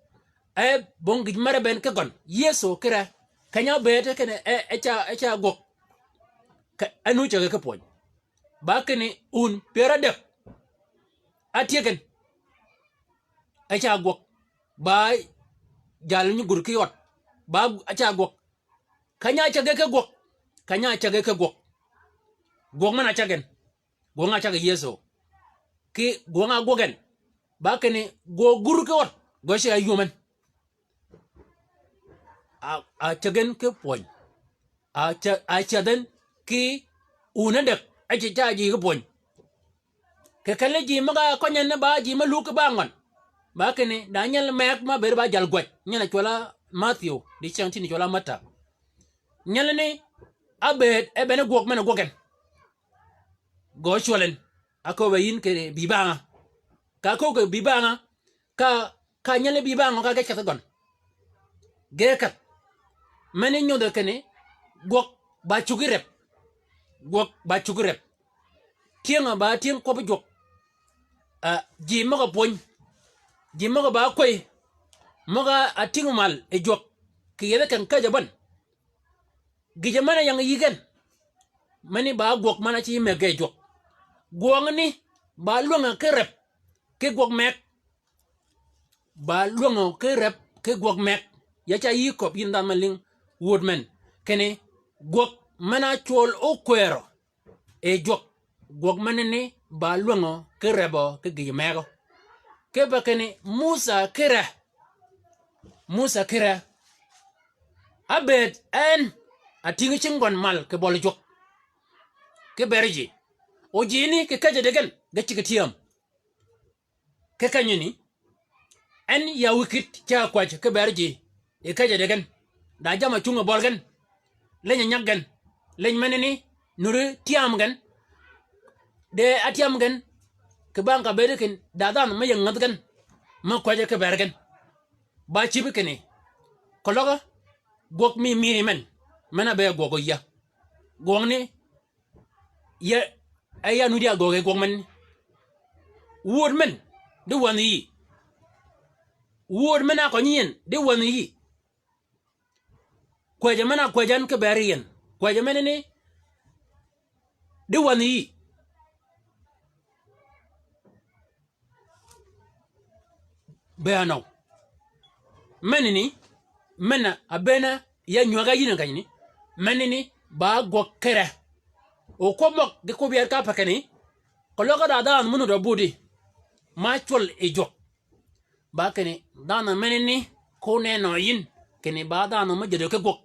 E bong gïj meri bënn ki gøn. Yëso kire. Keny-a bëëd kinni e, e ca, e ca gwøg. Ke, e nu cäggi ki pwöny. Ba kinni wun pyär ádäg. Átyëg en. E ca gwøg. Ba jal nyi gud ki ød. Ba, e ca gwøg. Keny-a ácäggi ki gwøg. Keny-a ácäggi ki gwøg. Gwøg men-a ácäg en. Gwøng-a ácäg Yëso. Ki gwøng-a ágwøg en. Ba kinni gø gur ki ød. Gø ce áywöm en. A, a cäg en ki pwöny. A cä, a cädh en ki wun ádäg. Áce ca ji ki pwöny. Kì kelli ji møg-a køny en ni ba ji me lug ki ba ngøn. Ba kinni, da nyel meg ma bëëd ba jal gwäj. Nyel a cwøl-a Mathiö, diceng tïn cwøl-a Mata. Nyelani, ábëëd, e bene gwøg men-a gwøg en. Gø cwøl en. Áköbbe yïn kì bï bangà. Ka áköbbe kì bï bangà, ka, ka nyelani bï bangø ka ge kedhi gøn. Ge kedh. Meni nyodhe kinni, gwøg ba cuggi rep. Gwøg ba cuggi rep. Tyëng-a ba tyëng kwøbbi jwøk. A, ji møg-a pwöny. Ji møg-a ba kwëy. Møg-a átïngi mal yi jwøk. Kì yethi keng käjj-a bän. Gïjø men-a ying yï gen. Meni ba gwøg men-a ci mëgge jwøk. Gwøngani ba lwängø ki rep. Ki gwøg meg. Ba lwängø ki rep, ki gwøg meg. Ya ca yï köbbi yïn dhanhø me lïng wöd men. Kinni gwøg men-a cwøl ókwërø. E jwøk, gwøg menani ba lwängø ki rebø ki gïjø megø. Kipe kinni Musa kire. Musa kire. Ábëëd en, átïngi cinggøn mal kì bøli jwøk. Ki beri ji. O ji ni kì käjjø di gen, ge cigg tyääm. Ki kenyani, en ya wïj kït ca kwäjji ki beri ji, yi käjjø di gen, da jamm-a cungi bøl gen, leny-a nyag gen, leny menani, nuri tyam gen, de átyam gen, kì bang ka bëëdi kinni, da dhanhø me ying ngädhi gen, me kwäjji ki beri gen. Ba cïbi kinni, keløg-a, gwøg mi mïri men, men-a be gwøg yïa. Gwøgni, Ye, e ya nuddi a göög yi gwøg men. Wööd men, di wänhi yï. Wööd men-a kønyi yien, di wänhi yï. Kwäjjø men-a kwäjji en ki bëri yien. Kwäjjø menani, di wänhi yï. Be anøw. Menani, men-a ábëën-a ya nywäg-a yïn kenyani, menani ba gwøg kire. O kwøb møg ge kwøb yar ka pe kinni, keløg da dhanhø mø nudd-a budi, ma cwøl yi jwøk. Ba kinni, dhanhø menani, ko nenø yïn, kinni ba dhanhø mø jäddø ki gwøg.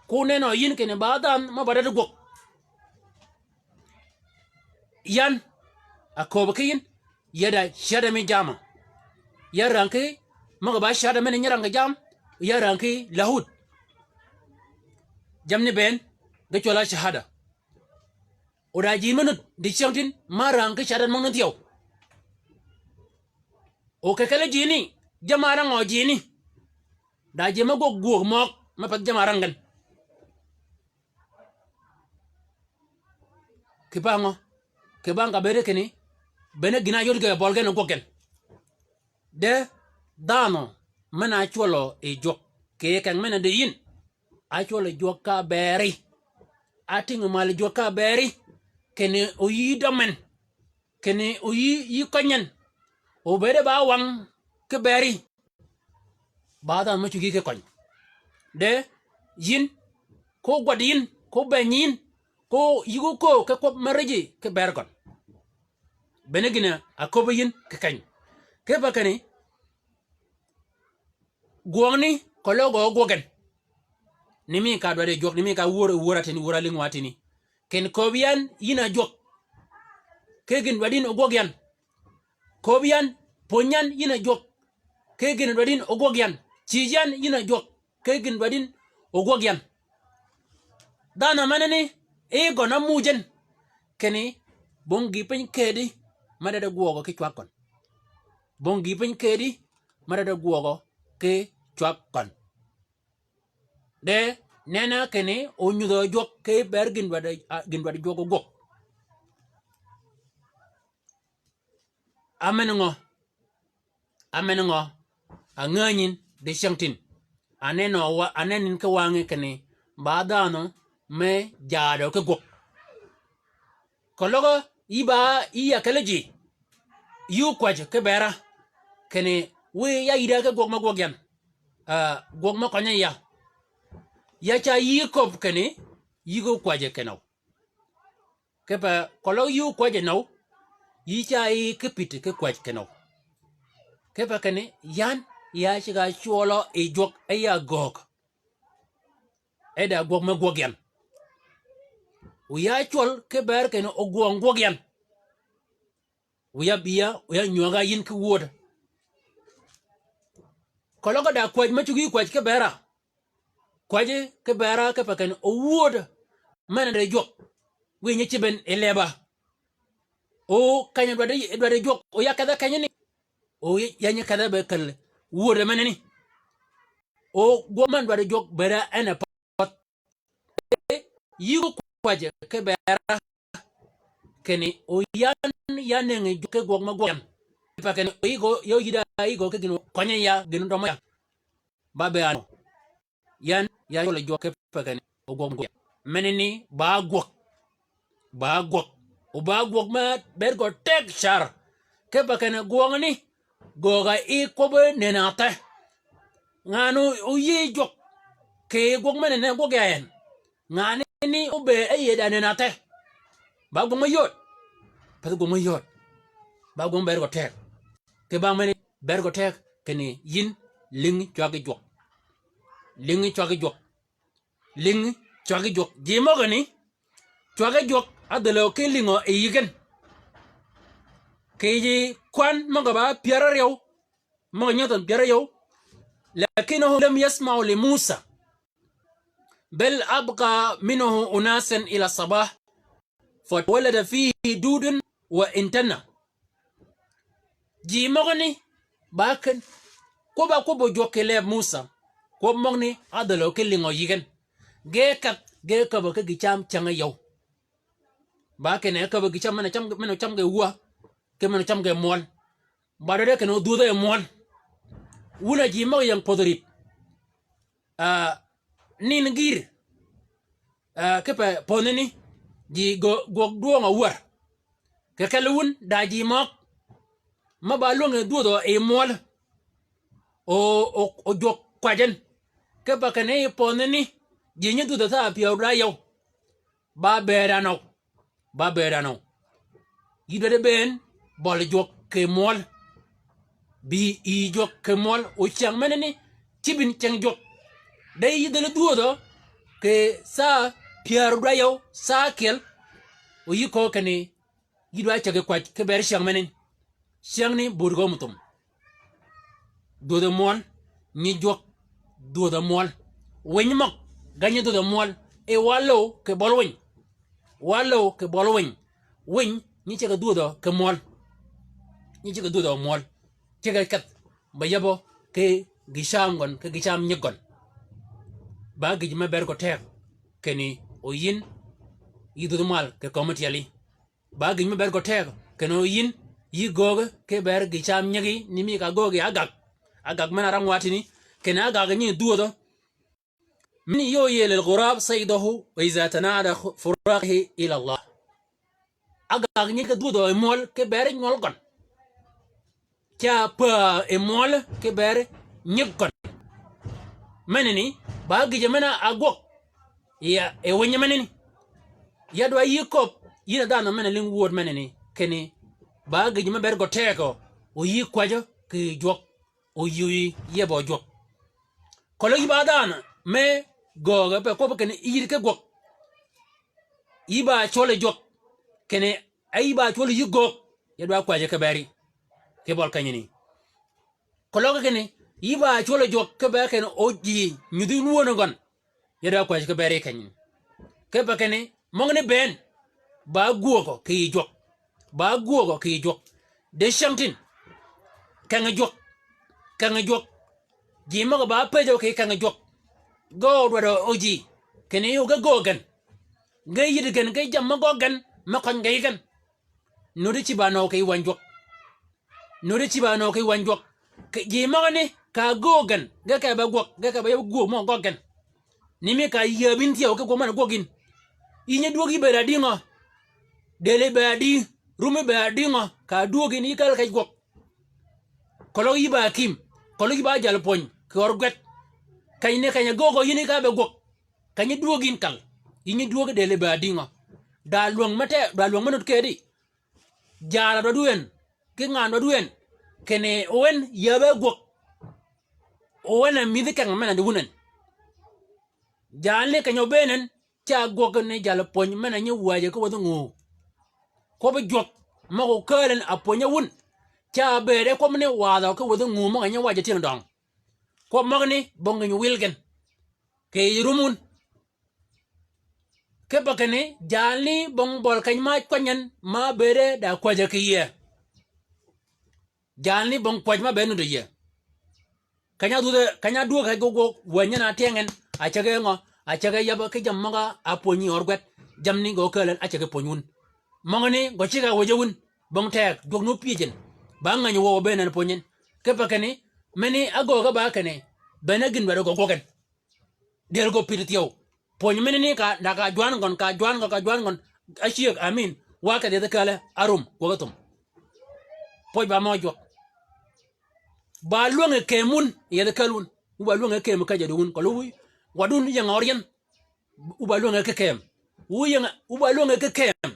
Ko nenø yïn kinni ba dhanhø mø ba dadi gwøg. Yan, A kööbø ki yïn, ya da cädø mi jamø. Ya rang ki, møg-a ba cädø men-a nyi rang kì jam, ya rang ki lahud. Jamni bënn, ge cwøl-a cahada. O da ji me nud, dicyängtïn, ma rang ki cädø møgani thyew. O kì kelli jini, jamm-a rang-a jini. Da ji me gwøg gwöög møg, me path jamm-a rang gen. Kì bang ngø? Kì bang ka bëëde kinni, bënn gïn-a yod ge bøli gen gwøg gen. De dhanhø men-a cwøllø yi jwøk, kì keng men-a di yïn. Acwøllø jwøk ka beri. Atïngø mal jwøk ka beri. Kinni oyï dømmen. Kinni oyï yï kønyen. Obëëde ba wang ki beri. Ba dhanhø me cuggi ki køny. De, yïn, ko gwadd yïn, ko beny yïn, ko yïg óköög ki kwøb me rijji ki bër gøn. Bënn gïn-a köbbi yïn kì keny. Kipe kinni, gwøngni, keløg gø gwøg gen. Ni mi ka dwaddi jwøk, ni mi ka wör, wör-a tïni, wör-a lïngi wa tïni. Kinni köbbi yan yïn a jwøk. Ki gïn dwaddi yïn ogwøg yan. Köbbi yan, pwönyi yan yïn a jwøk. Ki gïn dwaddi yïn ogwøg yan. Cïj yan yïn a jwøk. Ki gïn dwaddi yïn ogwøg yan. Dhanhø menani, e gøn-a muuj en. Kinni, bong gïï piny kedi, ma dwaddi gwøgø ki cwag gøn. Bong gïï piny kedi, ma dwaddi gwøgø ki cwag gøn. De, nenna kinni, onyudhø jwøk ki ber gïn dwaddi, a, gïn dwaddi jwøk ogwøg. Amen ngø? Amen ngø? Angänyi yïn dicyängtïn. Anenø wa, anenni yïn ki wanggi kinni, ba dhanhø me jaadø ki gwøg. Keløg yï ba yï ya kelli ji. Yï ókwäjji ki bera. Kinni wiy ya yïda ki gwøg me gwøg yan. Ah, gwøg me kønyi ya. Ya ca yï köbbi kinni, yï ókwäjji kinøw. Kipe keløg yï ókwäjji nøw, yï ca yï ki pït ki kwäj kinøw. Kipe kinni, yan, ya ceg-a cwøllø yi jwøk e ya göög. E da gwøg me gwøg yan. O ya cwøl ki ber kinni ogwøng gwøg yan. O ya bï ya, o ya nywäg-a yïn ki wööd. Keløg da kwäj me cuggi kwäj ki bera. Kwäjji ki bera kipe kinni owuöd men-a di jwøk. Wiy nyi cïb en yi leba. O keny-a dwaddi, dwaddi jwøk, o ya kedhe kenyani. O ya nyi kedhe be kel wuöd menani. O gwøg men dwaddi jwøk bëëd en a pödh. Yïg ókwäjji ki bera. Kinni o yan, ya nëngi jwøk ki gwøg me gwøg yan. Kipe kinni o yïg, ya óyïda yïg ki gïn-a kønyi ya, gïn-a dømmi ya. Ba bëëd a nøw. Yan, ya cwøl jwøk kipe kinni, ogwøg gwøg. Menani, ba gwøg. Ba gwøg. O ba gwøg me bëëd gø teg car. Kipe kinni gwøngani, göög-a yi kwøbbi nënni athe. Ngan-a oyïëy jwøk. Kì gwøg menani gwøg ya en. Ngan-a ni óbëëd e yïëd a nënni athe. Ba gwøg me yööd. Path gwøg me yööd. Ba gwøg me bëëd gø teg. Kì bang meni bëëd gø teg kinni yïn lïngi cwaggi jwøk. Lïngi cwaggi jwøk. Lïngi cwaggi jwøk. Ji møgani, cwaggi jwøk ádhälø ki lïngø yi yï gen. Kì yij kwan møg-a ba pyär áryew, møg-a nyöthøn pyär áryew. لكنه لم يسمع لموسى، بل أبقى منه أناسا إلى الصباح، فتولد فيه دود وانتنى. Ji møgani, ba ken, kwøbb-a kwøbbi jwøk kì leb Musa, kwøb møgani, ádhälø ki lïngø yi gen. Ge kädh, ge käbbø ki gï cam cäng-a yøw. Ba kinni e käbbø gï cam men-a cam, men-a cam ge wua, ki men-a cam ge mwøl. Ba dwaddi kinni odhwödhø yi mwøl. Wun a ji møg-a ying pödhi rïp. Ah, nin gïr. Ah, kipe pödhani, ji gö-, gwøg dwøng-a wär. Kì kelli wun, da ji møg. Ma ba lwängi dhwödhø yi mwøl. O, o, o jwøk kwäjjin. Kipe kinni yi pödhani, ji nyi dhwödhø tha pyäwdø da yøw. Ba bëëd a nøw. Ba bëëd a nøw. Yï dwaddi bënn, bøli jwøk kì mwøl. Bï yï jwøk kì mwøl, o cyäng menani, cïb yïn cyäng jwøk. De yï dhäli dhwödhø, kì saa pyär dwaddi yøw, saa ákyel, o yï köög kinni, Yï dwa cägi kwäj ki ber cyäng menani. Cyängni bur gø mø thum. Dhwödhø mwøl, nyi jwøk, dhwödhø mwøl. Winy møg, ga nyi dhwödhø mwøl. E wa löw kì bøl winy. Wa löw kì bøl winy. Winy, nyi ceg-a dhwödhø kì mwøl. Nyi ceg-a dhwödhø mwøl. Ceg-a kedh, ba yabø ki gï cam gøn, ki gï cam nyig gøn. Ba gïj me ber gø teg, kinni oyïn, yï dhwödhø mwøl kì kömi tyeli. Ba gïj me ber gø teg, kinni oyïn, yï göög, ki ber gï cam nyigi, ni mi ka göög yi agag. Agag men-a rang watini, kinni agag nyi dhwödhø. Min yuhyi lil ghurab sayduhu, wa iza tanada firaquhu ila Allah. Agag nyi ki dhwödhø yi mwøl, ki ber nywøl gøn. Ca päà yi mwøl ki ber nyig gøn. Menani, ba gïjø men-a gwøg. Ya, e winy menani. Ya dwa yï köbb, yïn a dhanhø men-a lïng wööd menani. Kinni, ba gïjø me ber gø tegø, oyï kwäjjø kì jwøk. Oyï yebø jwøk. Keløg yï ba dhanhø, me göögø pe kwøbbi kinni yïr ki gwøg. Yï ba cwøl yi jwøk. Kinni, e yï ba cwøl yï göög. Ya dwa kwäjjø ki beri. Ki bøl kenyani. Keløg kinni, yï ba cwøl yi jwøk, ki be kinni o ji, nyudhi wun wönni gøn. Ya dwa kwäjjø ki beri kenyani. Ki be kinni, møgani bënn, ba gwöögø kì yï jwøk. Ba gwöögø kì yï jwøk. De cyängtïn. Keng jwøk. Keng jwøk. Ji møg-a ba pëjjø kì keng jwøk. Gø dwadø o ji. Kinni yø ge göög gen. Ge yïd gen, ge jammì mø göög gen, me køny ge yi gen. Nuddi cïb-a nøw kì wänyi jwøk. Nuddi cïb-a nøw kì wänyi jwøk. Kì ji møgani, ka göög gen, ge kebbe gwøg, ge kebbe yab gwöög mø göög gen. Ni mi ka yäb yïn thyew ki gwøg men-a gwøg yïn. Yï nyi dwöög yï bëëd adï ngø? Dëli bëëd adï, rumi bëëd adï ngø? Ka dwöög yïn yï käl kej gwøg. Keløg yï ba kïïm, keløg yï ba jal pwöny, kì ør gwed. Keny ni keny-a göögø yïn yï ka be gwøg. Keny nyi dwöög yïn kal, yï nyi dwöög dëli bëëd adï ngø? Da lwäng me te, da lwäng me nud kedi. Jaal-a dwaddi en, ki ngan dwaddi en, kinni owen yäbe gwøg. Owen a mïdhi keng men-a di wun en. Jaalni keny-a obëën en, ca gwøg ni jal pwöny men-a nyi wäjjø ki wädhi nguu. Kwøbbi jwøk, møg-a okääl en a pwönyi wun. Ca bëëde kwøb ni wadhø ki wädhi nguu møg-a nyi wäjjø tyëng døng. Kwøb møgani, bong gïny wil gen. Kì yij rum wun. Kipe kinni, jalni bong bøl keny ma kwany en, ma bëëde da kwäjjø kì yie. Jalni bong kwäj ma bëëd nuti yie. Keny-a dhudhe, keny-a dwöög kej gugwøg, wänyi en a tyeng en, a cägi ngø, a cägi yab ki jammì møg-a pwönyi ør gwed, jammì ni gø kääl en a cägi pwönyi wun. Møgani gø cigg-a wëjji wun, bong teg, jwøk ni opyëj en, ba ngänyi wøw bëën en pwönyi en. Kipe kinni, meni a göög ge ba kinni, bënn-a gïn dwaddi gø gwøg en. Dyel gø pïdhi thyew. Pwöny menani ka, da ka jwan gøn, ka jwan gøn, ka jwan gøn. Acyëg, amin. Wa kedhi yethi kääl-a, arum, gwøg athum. Pwöj ba mø jwøk. Ba lwänge keem wun, yethi kääl wun. Wu ba lwänge keem käjjadi wun, keløg wu. Wadun ying-a ør yien. Wu ba lwänge ki keem. Wu ying-a, wu ba lwänge ki keem.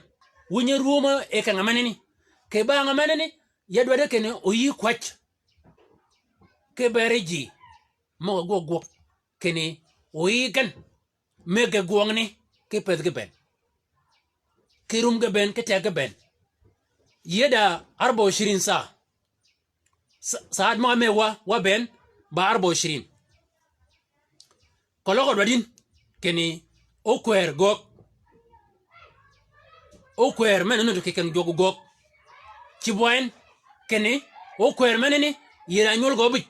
Wu nyi rwöm-a e keng-a menani. Kì bang-a menani, ya dwaddi kinni oyï kwäj. Ki beri ji. Møg-a gwøg gwøg. Kinni oyï gen. Mëggi gwøngni, ki pëth gi bënn. Ki rum gi bënn, ki teg gi bënn. Yïe da arba wa ishirin saa. Sa-, saad møg-a mëggi wa, wa bënn, ba arba wa ishirin. Keløg dwaddi yïn, kinni, ókwër göög. Ókwër men-a nuti kì keng jwøk göög. Cïb wa en, kinni, ókwër menani, yïe da nywøl gø óbïj.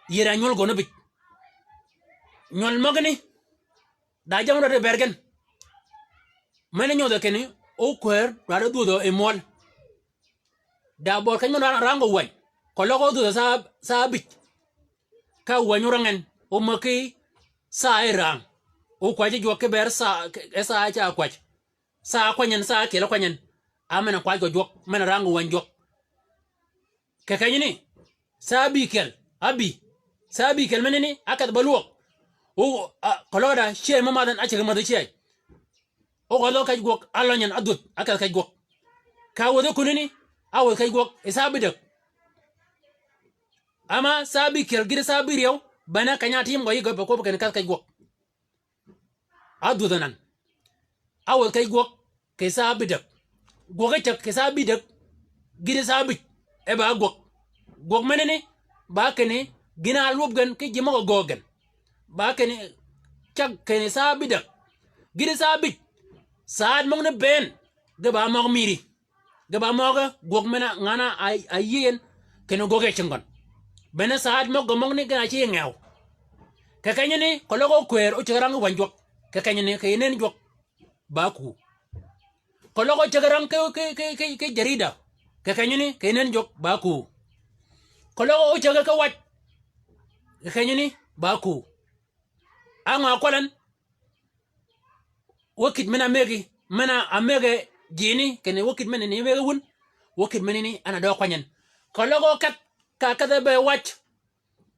Yïe da nywøl gø óbïj. Nywøl møgani, da jammì dwaddi bëëd gen. Men-a nyodhe kinni, ókwër dwaddi dhwödhø yi mwøl. Da bøl keny men-a rang gø wäny. Keløg ódhwödhø saa, saa ábïj. Ka wäny orang en, omäki saa e rang. Okwäjji jwøk ki bëëd saa, e saa ca kwäj. Saa ákwany en, saa ákyel ákwany en. A men-a kwäj gø jwøk, men-a rang gø wäny jwøk. Kì kenyani, saa ábïkyel, ábï. Saa ábïkyel menani, ákedh ba lwøg. O, a, keløg da, cyäy mø madh en, áceg mädhi cyäy. Ógødhø kej gwøg, áløny en, ádhwödh, ákedh kej gwøg. Ka wädhi kunani, áwädh kej gwøg, yi saa ábïdäg. Ama saa ábïkyel gïti saa ábïryew, bene keny-a átïm gø yï gø be kwøb kinni kedh kej gwøg. Ádhwödh anan. Áwädh kej gwøg, kì saa ábïdäg. Gwøg e cäg kì saa bïdäg gïti saa bïj e ba gwøg. Gwøg menani ba kinni gïn-a álwöb gen ki ji møg-a göög gen. Ba kinni cäg kinni saa bïdäg gïti saa bïj. Saad møgani bënn ge ba møg mïri. Ge ba møge gwøg men-a ngan-a a, a yïëy en kinni göggi e cingi gøn. Bene saad møg-a møgani gen-a ci ngew. Kì kenyani keløg ókwër ócägi rang ki wäny jwøk. Kì kenyani kì yï nen jwøk ba kuu. Keløg ócägi rang ki, ki, ki, ki, ki jarida. Kì kenyani kì yï nen jwøk ba kuu. Keløg ócägi ki wac. Kì kenyani ba kuu. Á ngø a kwøl en? Wø kït men-a mëggi, men-a mëggi jini, kinni wø kït men-a ni mëggi wun, wø kït menani en a døøg kwany en. Keløg ókedh, ka kedhe be wac.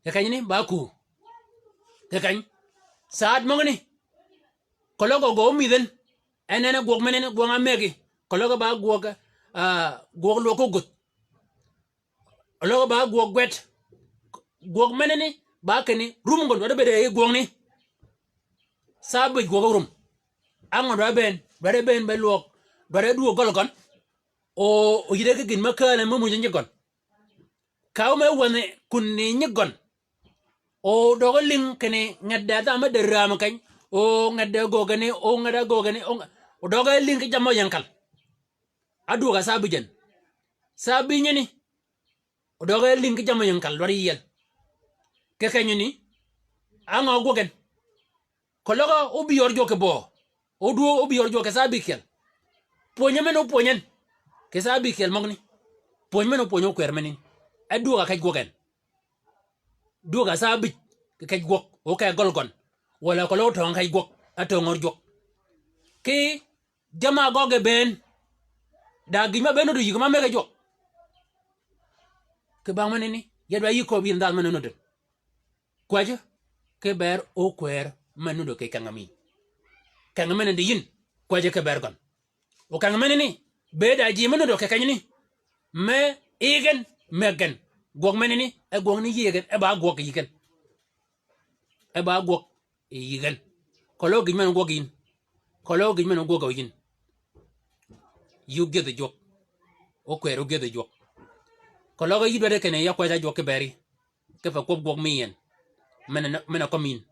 Kì kenyani ba kuu. Kì keny. Saad møgani keløg gø ómïdh en. En en gwøg menani gwøng-a mëggi. Keløg ba gwøg, ah, gwøg lwøg ógudh. Oløg ba gwøg gwed. Gwøg menani ba kinni rum gøn dwaddi bëëd yi gwøngni. Saa bïj gwøg órum. Á ngø dwaddi bëën, dwaddi bëën be lwøg, dwaddi dwöög gøl gøn. O, o yïde ki gïn me kääl en me muj nyi gøn. Ka óme wänhi kunni nyi gøn. O døge lïng kinni nget de dha me dëraam keny. O nget de göögani, o nget de göögani, o nge-, o døge lïng ki jammì ying kal. Ádwög-a saa bïj en. Saa bïj nyini. O døge lïng ki jammì ying kal dwaddi yiel. Kì kenyani, á ngø gwøg en? Keløg óbï yör jwøk kì böö. Ódwöög óbï yör jwøk kì saa bïkyel. Pwönyi men-a ópwönyi en kì saa bïkyel møgani. Pwönyi men-a ópwönyi ókwër menani. Ádwög-a kej gwøg en. Dwög-a saa bïj kì kej gwøg, o ke gøl gøn. Walà keløg ótöng kej gwøg, átöng ör jwøk. Ki jamm-a gøggi bënn. Da gïn me bënn nudd yïg ma mëggi jwøk. Kì bang menani, ya dwa yï köbbi yïn dhanhø men-a nudd. Kwäjji, ki ber ókwër men-a nudd kì keng mi. Keng men-a di yïn, kwäjji ki ber gøn. O keng menani, bëëd a ji me nudd kì kenyani. Me yïg en, mëgg en. Gwøg menani, e gwøngani yïg en, e ba gwøg yïg en. E ba gwøg yïg en. Keløg gïj men-a gwøg yïn. Keløg gïj men-a gwøg yïn. Yï ógyëdhi jwøk. Ókwër ógyëdhi jwøk. Keløg yï dwaddi kinni ya kwäjji jwøk ki beri. Kipe kwøb gwøg mi yien. Men-a, men-a kømmi yïn.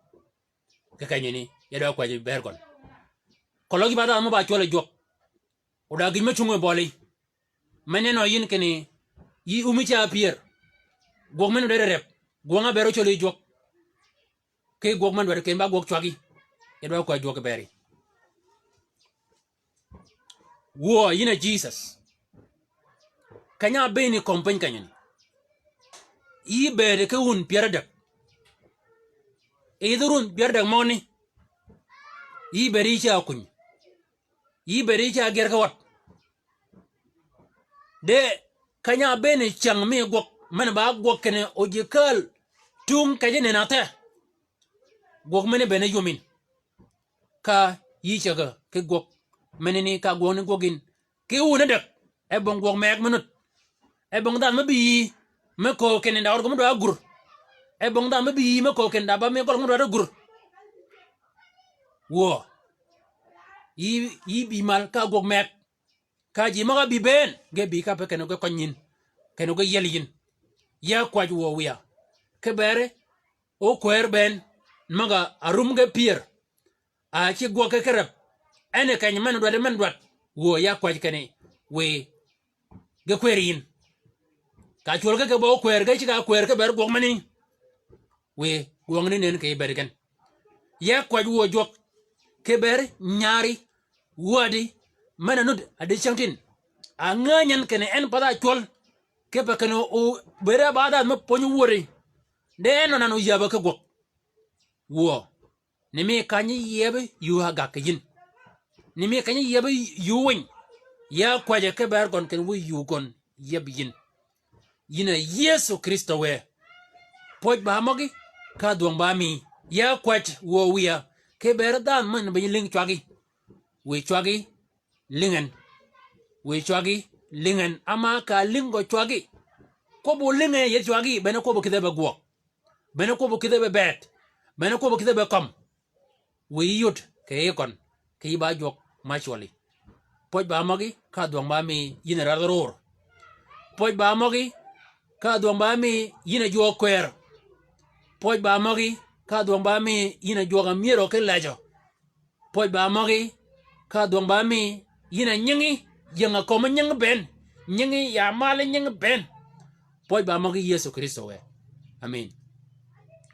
Kì kenyani, ya dwa kwäjji ber gøn. Keløg yï ba dhanhø mø ba cwøl yi jwøk. O da gïj me cungi bøli. Me nenø yïn kinni, yï ómi ca pyër. Gwøg men-a dwaddi rep. Gwøng-a ber ócwøl yi jwøk. Ki gwøg men-a dwaddi kinni ba gwøg cwaggi. Ya dwa kwäjji jwøk ki beri. Wuö, yïn a Jisøs. Keny-a bënn yi kömi piny kenyani. Yï bëëd ki wun pyär ádäg. Yïdhi wun pyär ádäg møgani. Yï bëëd yï ca kuny. Yï bëëd yï ca gyër ki wød. De keny-a bënn yi cäng mi gwøg, men-a ba gwøg kinni o ji kääl tung kej yi nënn-a thee. Gwøg meni bënn yum yïn. Ka yï cägg ki gwøg menani ka gwøgani gwøg yïn. Ki wun ádäg, e bong gwøg mëgg me nudd. E bong dhanhø me bï yï me köög kinni da ørgø me dwaddi gur. E bong dhanhø me bï yï me köög kinni da ba mi gøl me dwaddi gur. Wuö. Yï, yï bï mal ka gwøg mëgg. Ka ji møg-a bï bënn, ge bï ka pe kenni ge køny yïn. Kenni ge yiel yïn. Ya kwäjji wuö wïya. Ki beri, ókwër bënn, møg-a rum ge pyër. A ci gwøg ki rep. En keny men-a dwaddi men-a dwaddi. Wuö ya kwäjji kinni, wiy. Ge kwër yïn. Ka cwøl ki kì bø ókwër, ge ceg-a kwër ki ber gwøg meni. Wiy, gwøngani nënn kì yï bëëd gen. Ya kwäjji wuö jwøk. Ki ber nyari, wädi, men-a nudd, a di cyängtïn. A ngänyi en kinni en path-a cwøl. Kipe kinni o bëëd-a ba dhanhø me pwönyi wudi. De en nø nan oyäbø ki gwøg. Wuö. Ni mi kany-a yieb yuu a gag kì yïn. Ni mi kany-a yieb yuu winy. Ya kwäjji ki ber gøn kinni wiy yuu gøn yieb yïn. Yïn a Yëso Krïstø wë. Pwøj ba møgí, ka dhwøng ba mi. Ya kwäjji wuö wïya, ki ber dhanhø men-a ba nyi lïng cwaggi. Wiy cwaggi, lïngi en. Wiy cwaggi, lïngi en. Ama ka lïng gø cwaggi. Kwøbbi olïngi yi cwaggi, bene kwøbbi kïdhe be gwøg. Bene kwøbbi kïdhe be bëëd. Bene kwøbbi kïdhe be kømm. Wiy yod kì yï køn, kì yï ba jwøk ma cwølli. Pwøj ba møgí ka dhwøng ba mi yïn a rädhi rur. Pwøj ba møgí ka dhwøng ba mi yïn a jwøk kwër. Pwøj ba møgí ka dhwøng ba mi yïn a jwøk a myero ki lejø. Pwøj ba møgí ka dhwøng ba mi yïn a nyingi, ying a kömi nyingi bënn, nyingi ya mali nyingi bënn. Pwøj ba møgí Yëso Krïstö wë. Amen.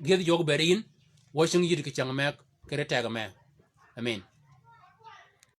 Gyëdh jwøk bëëd yïn, wø cingi yïddi kì cäng me, kì ri teg me. Amen.